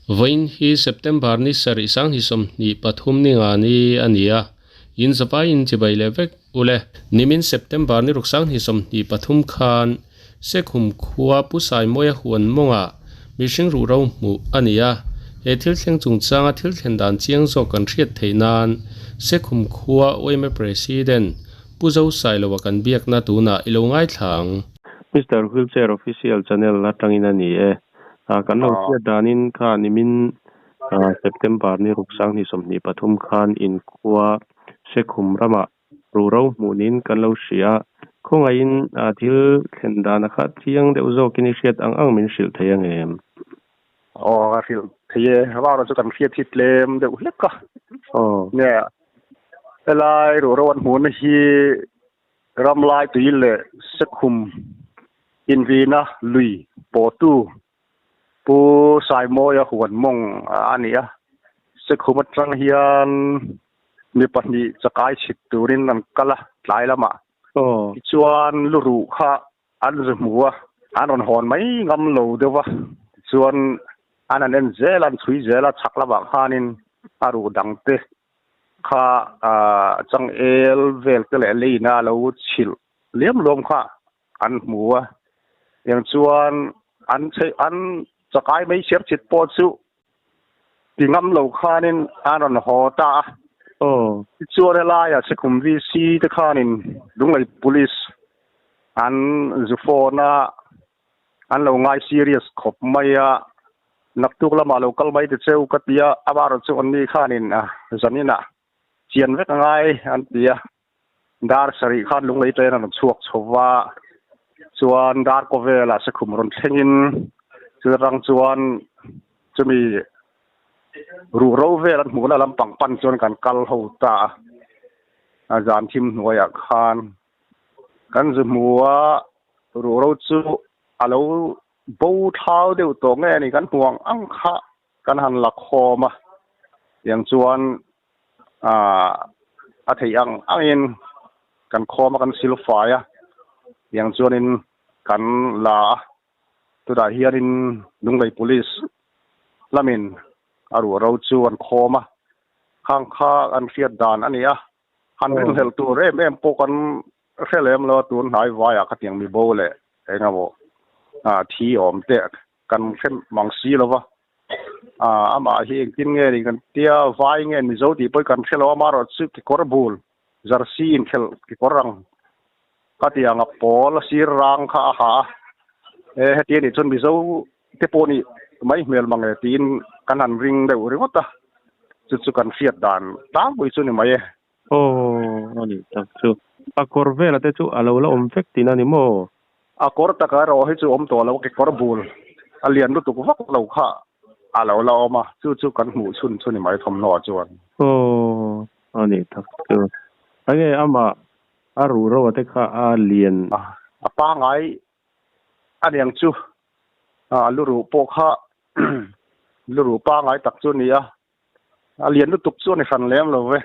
Vawiin hi September ni sarih sanghnih sawmhnih pathum ni nga ni a ni a, in zavaiin chibai leh vek ule. Nimin September ni ruk sanghnih sawmhnih pathum khan Sekhum khua Pu Saimawia huan mawngah mihring ruhro hmuh a ni a, he thil thleng chungchanga thil thlen dan chiang zawk kan hriat theih nan Sekhum khua yma President Pu Zosailoa kan biakna tunah i lo ngaithla ang. Mister Wheelchair Official Channel atangin a ni e. Kan lo hriat danin kha nimin September ni ruk sanghnih 23 khan inkhua Sekhum ramah ruhro hmuhnin kan lo hria a, khawngaihin thil thlen dana kha chiang deuh zawkin i hriat ang ang min hrilh thei ang em? Aw ka hrilh thei e, vara chu kan hriat hi tlem deuh hlek a. Aw. Nge helai ruhro an hmuhna hi Ramlai tui leh Sekhum inrina lui pawhtu Pu Saimawia huan mawng a ni a. Sekhum atang hian mi pahnih chakai chhit turin an kal a tlai lamah. Tichuan luruh kha an zu hmu a, an rawn hawn mai ngam lo deuh va. Tichuan an han en zel a, an chhui zel a, chhak lamah khanin a ruh dangte kha changel vel te leh leina a lo chhilh liam luam kha an hmu a, tiang chuan an chheih an chakai mai chhiar chhit pawh chu ti ngam lo khanin an rawn haw ta a. Tichuan helaiah Sekhum VC te khanin Lunglei Police an zu phone a, An lo ngai serious khawp mai a, naktuk lamah lo kal mai ta cheu ka ti a, amaherawh chu anni khanin zaninah chian vek a ngai an ti a, dar sarih khan lunglei train a rawn chhuak chho va, chuan dar kaw velah Sekhum rawn thlengin chu rang chuan chumi ruhro vel an hmuhna lampang pan chuan kan kal ho ta a, zan thim hnuaiah khan kan zu hmu a. Ruhro chu a lo bo thlau deuh tawh nge ni kan hmuh ang ang kha kan han la khawm a, tiang chuan a theih ang angin kan khawm a kan silfai a, tiang chuanin kan la a, chutah hianin Lunglei Police lamin a ruhro chu an khawm a, khang kha an hriat dan a ni a, han rinhlelh tur em em pawh kan Hre lem lo a tun hnai vaiah ka tiang mi bo leh eng emaw thi awm te kan hre mang si lo va, amah hi engtin nge ni kan tia vai nge Mizo tih pawh kan hre lo a, amaherawh chu kekawr bul jersey inkhelh kekawr ang ka ti ang a pawl a sir rang kha a ha a, e heti anih chuan Mizo te pawh nih mai hmel mange tiin kan han ring deuh ringawt a, chu chu kan hriat dan tlangpui chu ni mai e. Aw, a nih tak chu. A kawr vela te chu a lo la awm vek tihna a ni maw? A kawr taka erawh hi chu awm tawh lo, kekawr bul a lian lutuk vak lo kha a lo la awm a, chu chu kan hmuh chhun chu ni mai thawmhnaw chuan. Aw, a nih tak chu. Enge amah a ruhro a te kha a lian. A pangai a niang chu, a luruh pawh kha luruh pangai tak chu a ni a. A lian lutuk chu a ni hran lem lo ve.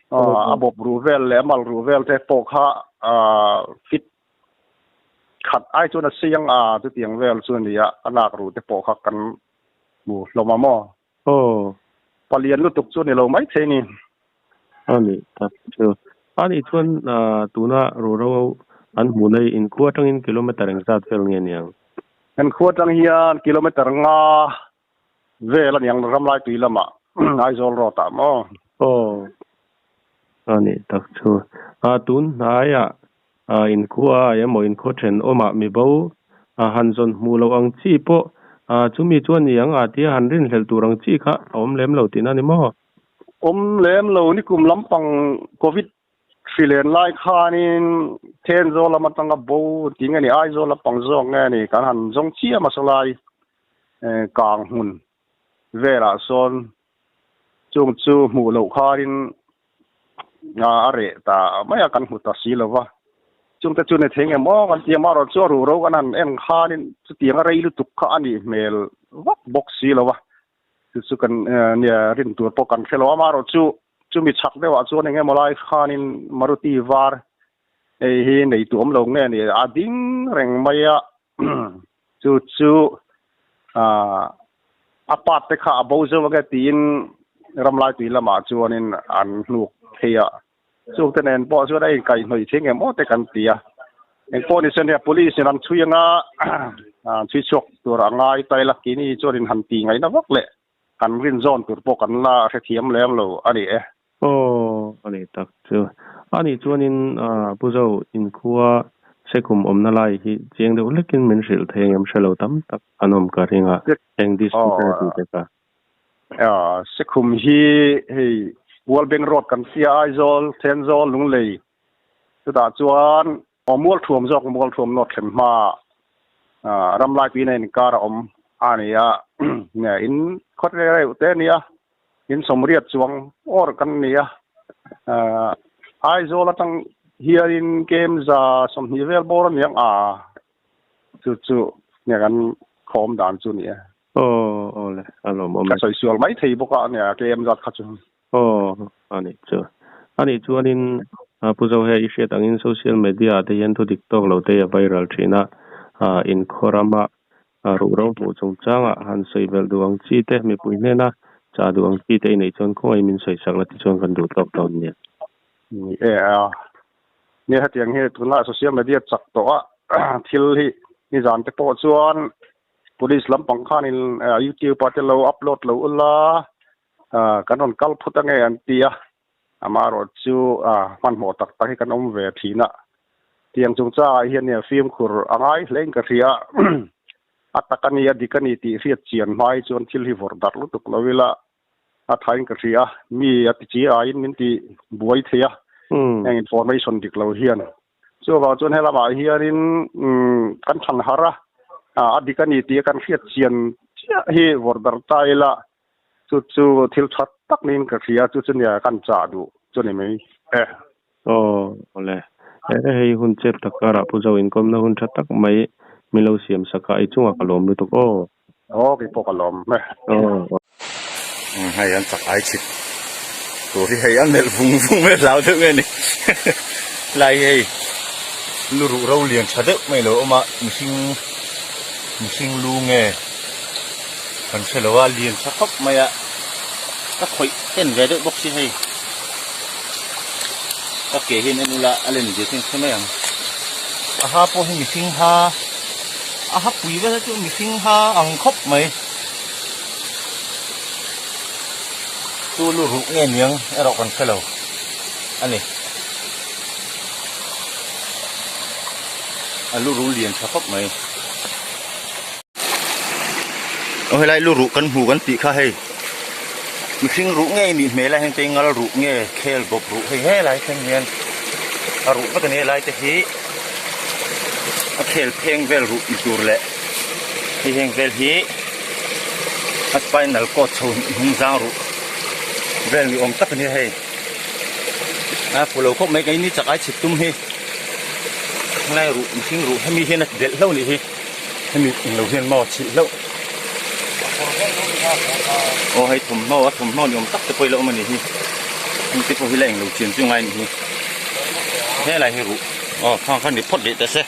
A bawp ruh vel leh a mal ruh vel te pawh kha fit khat ai chuan a siang a chutiang vel chu a ni a, a lak ruh te pawh kha kan hmu hlawm a maw? Aw. Palian lutuk chu a ni lo maithei ni. A nih tak chu. A nih chuan tuna ruhro an hmuh na hi inkhua atangin kilometer engzat vel nge niang? Inkhua atang hian kilometer nga Vel a niang Ramlai tui lamah Aizawl road ah maw? Aw, a nih tak chu. A tun hnaiah inkhua emaw inkhua thenawmah mibo han zawn hmuh loh ang chi pawh chumi chu a ni ang a tia han rinhlelh tur ang chi kha a awm lem lo tihna a ni maw? Awm lem lo, nikum lampang Covid hri len lai khanin Thenzawl lam atanga bo tih nge ni Aizawl lampang zawk nge ni kan han zawng chiam a sawlai kang hmun velah sawn chung chu hmuh loh khanin a reh ta mai a kan hmu ta si lo va chungte chu ni thei nge maw kan ti a marawh chu a ruhro kan han en khanin chutiang a rei lutuk kha a nih hmel vak bawk si lo va chu chu kan nia rin tur pawh kan hre lo a marawh chu Chumi chhak deuhah chuan eng emaw lai khanin Maruti var hei hi nei tu awm lo nge ni a ding reng mai a, chu chu aah A part te kha a bo zo ange tiin ramlai tui lamah chuanin an hnuk phei a. Chung te nen pawh chuan a inkaihhnawih thei ngem aw te kan ti a. Engpawh ni se nia police in an chhui anga an chhui chhuak tur a ngai ta ila keini chuanin han ti ngaihna vak leh kan rin zawn tur pawh kan la hrethiam lem lo a ni e. Aw a ni tak chu. A nih chuanin Pu Zo inkhua Sekhum awmna lai hi chiang deuh hlekin min hrilh thei angem hre lo tam tak an awm ka ring a, eng district nge tih te kha. Sekhum hi hei World Bank Road kan sia Aizawl, Thenzawl, Lunglei chutah chuan aw Mualthuam zawk Mualthuam North thlen hma Ramlaipui na inkar a awm a ni a, in khaw reuh te a nia. In sawmriat chuang awr kan ni a, Aizawl atang hianin Kemza 20 vel bawr a ni ang a, chu chu nia kan khawm dan chu ni e. Aw aw le, a lawmawm e. Ka sawi sual mai thei bawk a nia Kemza kha chu. Aw a nih chu. A nih chuanin Pu Zohe i hriat angin social media ah te hian thudik tawk lo te a viral thin a, inkhawr rama Ruhro hmuh chungchangah han sawi belh duh ang chi te, mipui hnena chah duh ang chi te i neih chuan khawngaih min sawi sak la tichuan kan duh tawk dawn nia. Ni e a, nia hetiang hi tunlai social media chak tawh a thil hi nizan te pawh chuan police lampang khanin youtube ah te lo upload lo ula kan rawn kal phut ange an ti a. Amaherawh chu hmanhmawh tak tak hi kan awm ve thin a, tiang chungchangah hian nia fimkhur a ngai hlein ka hria. A tak a ni, a dik a ni tih hriat chian hma hi chuan thil hi vawrh darh lutuk lo ila a thain ka hria. Mi a ti chi aiin min ti buai thei a, heng information dik lo hian. Chuvang chuan helamah hianin kan thlan har a, a dik a ni tih kan hriat chian chiah hi vawrh darh ta ila Chu chu thil tha tak niin ka hria, chu chu nia kan chah duh chu ni mai e. Aw awle, e hei hun chep tak karah Pu Zo inkawmna hun tha tak mai min lo siam sak a, i chungah ka lawm lutuk aw. Aw kei pawh ka lawm e. Aw. Hei an chak ai chhit tur hi hei a melh vung vung mai a hlau deuh nge ni lai hi hei lu ruh ro lian tha deuh mai lo awm a mihring mihring lu nge. Kan hre lo a, lian tha khawp mai a, ka khawih en ve deuh bawk si hei. Ka ke hian en ula a len zia chu in hre mai ang. A ha pawh hi mihring ha, a ha pui vel chu mihring ha ang khawp mai. Chu lu ruh nge niang erawh kan hre lo a ni. A lu ruh lian tha khawp mai. Aw helai lu ruh kan hmu kan tih kha hei mihring ruh ngei nih hmel a heng te ngal ruh nge khel bawp ruh hei helai thleng hian a ruh vek a ni helai te hi a khel pheng vel ruh ni tur leh hei heng vel hi a spinal cord chho hnung zang ruh vel ni awm tak a ni hei a fu lo khawp mai keini chak ai chhit tum hi helai ruh mihring ruh hemi hian a ti delh hlauh a nih hi. Hemi englo hian maw chhilh hlauh. Aw hei thawmhnaw a thawmhnaw ni awm tak te pawh hi la awm a nih hi. Hemi te pawh hi la englo chian chu ngai a nih hi. Helai hi ruh aw khang kha ni phawt leh ta se.